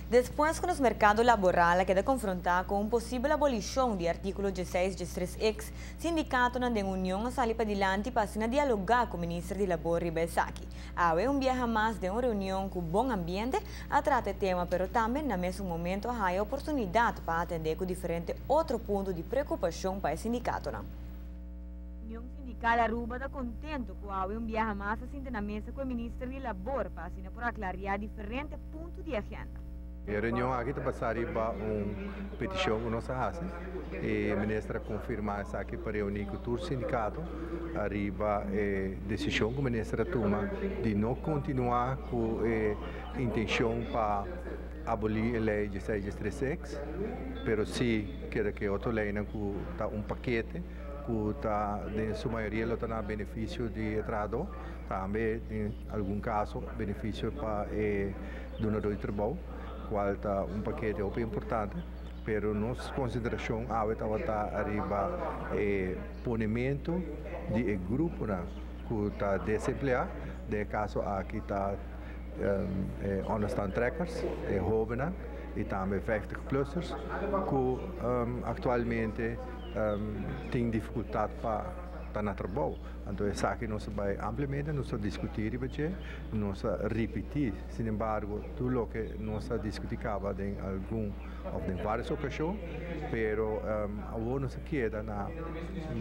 Despues ku nos merkado laboral a keda konfrontá ku un posibel abolishon di artíkulo 16 13X, sindikatonan den union a sali padilanti pa asina dialogá ku minister di Labor riba esaki. Awe un biaha mas den un reunion ku bon ambiente a trata e tema, pero tambe na mesun momento a haya oportunidat pa atendé ku diferente otro punto di preokupashon pa e sindikatonan. Union Sindical Aruba ta contento cu awe un biaha mas a sinta na mesa cu e minister di Labor pa asina por aclaria diferente punto di agenda. E reunion aki ta basa riba un peticion cu nos a haci. E minister a confirma esaki pa reuni cu tur sindicato ariba e decision cu minister a tuma di no continua cu e intencion pa aboli e ley 16 13X, pero si keda cu e otro leynan cu ta un pakete cu ta den su mayoria lo ta na beneficio di e trahador, tambe den algun caso beneficio pa e dunador di trabou, cual ta un pakete hopi importante, pero nos consideracion awe tabata ariba e ponemento di e gruponan cu ta desemplea, den e caso aki ta e onderstand trekkers, e hobennan y tambe 50-plussers cu actualmente tin dificultad pa ta na trabou. Anto esaki nos a bay ampliamente, nos a discuti riba dje, nos a ripiti, sin embargo, tur loke nos a discuti caba den algun of den varios ocasion, pero awor nos a keda na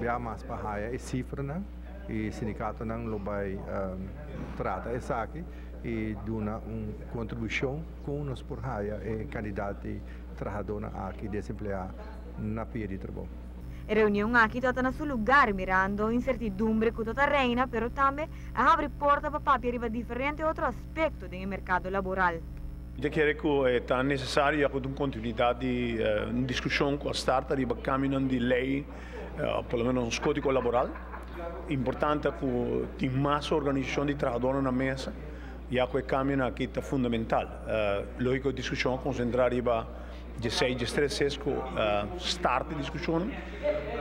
bia mas pa haya e cifranan y sindicatonan lo bay trata esaki y duna un contribucion con nos por haya e cantidad di trahadornan aki desemplea na pia di trabou. E reunion aki tabata na su lugar mirando incertidumbre cu ta reina, pero tambe a habri porta pa papia riba diferente otro aspecto den e mercado laboral. Mi kere ku ta nesesario ku un kontinuidat di un diskushon ku a start riba kambionan di lei, por lo menos kódigo laboral. Importante ku tin mas organisashon di trahadónan na mesa, ya ku e kambionan aki ta fundamental. Lógiko e diskushon a konsentrá riba 16, 13 ku start e diskushonnan.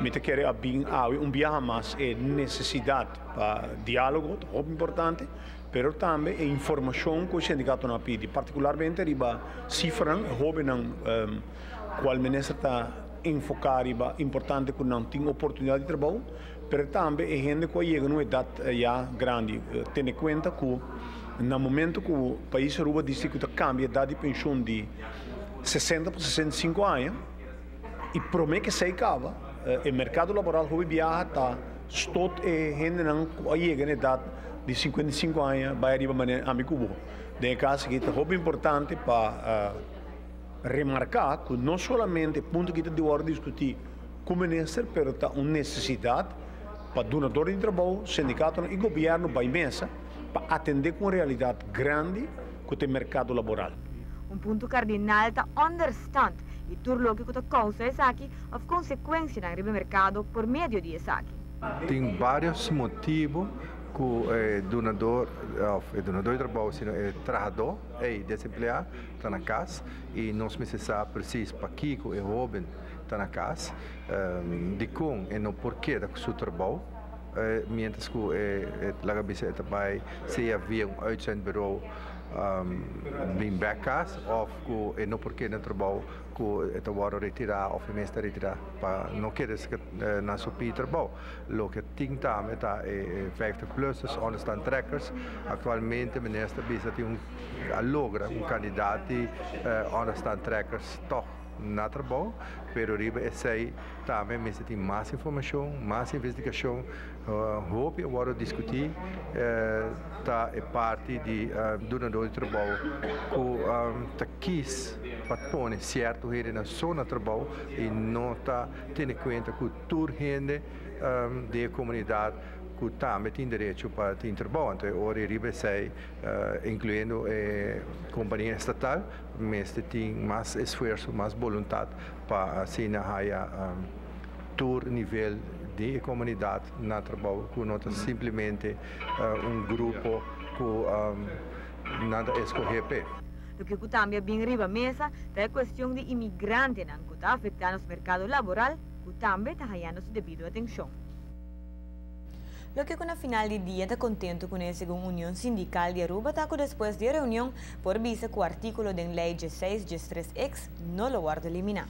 Mi ta kere a bin awe un biaha mas e nesesidat pa diálogo ta hopi importante, pero tambe e informashon ku e sindikatonan a pidi, partikularmente riba sifranan, e hóbennan kual minister ta enfoká riba importante ku nan tin oportunidat di trabou, pero tambe e hende ku a yega na un edat ya grandi. Tene kuenta ku na momento ku pais Aruba disi ku ta kambia edat di penshun di 60 pa 65 aña i promé ku esei kaba e merkado laboral hopi biaha ta stot e hendenan ku a yega na edat di 55 aña bai ariba manera ami ku bo. Den e kaso aki ta hopi importante pa remarká ku no solamente e punto aki ta di wòrdu diskutí ku minister, pero ta un nesesidat pa dunador di trabou, sindikatonan i gobièrnu bai mesa pa atendé ku un realidat grandi ku ta e merkado laboral. Un punto kardinal ta onderstand i tur loke ku ta kousa esaki òf konsekuensianan riba e merkado por medio di esaki. Tin vários motibu ku e dunador òf e dunador di trabou sino e trahadó ei desempleá ta na kas i nos mester sa presis pakiko e hóben ta na kas, dikon e no por keda ku su trabou miéntras ku e laga bisa e ta bai sea via un uitzendbureau bin bèk kas òf ku e no por keda na trabou ku e ta wòrdu retirá òf e mes ta retirá pa no keda na su pie trabou. Loke tin tambe ta e 50-plussers, onderstand trekkers. Aktualmente minister bisa tin un a logra un kandidat di onderstand trekkers tòg na trabou, pero riba esei tambe mester tin mas informashon, mas investigashon. Hopi a wòrdu diskutí ta e parti di dunadó di trabou ku ta kis pa pone sierto hendenan so na trabou i no ta tene kuenta ku tur hende den e komunidat ku tambe tin derecho pa tin trabou. Anto e ora ei riba esei, inkluyendo e kompania estatal, mester tin mas esfuerso, mas boluntat pa asina haya tur nivel di e komunidat na trabou ku no ta simplemente un grupo ku nan ta eskohé p'e. Loke ku tambe a bin riba mesa ta e kuestion di imigrantenan ku ta afektá nos merkado laboral ku tambe ta hayando su debido atenshon. Loke cu na final di dia ta contento cu segun Union Sindical di Aruba ta cu despues di reunion por bisa cu articulo di ley 16 13X no lo wordo elimina.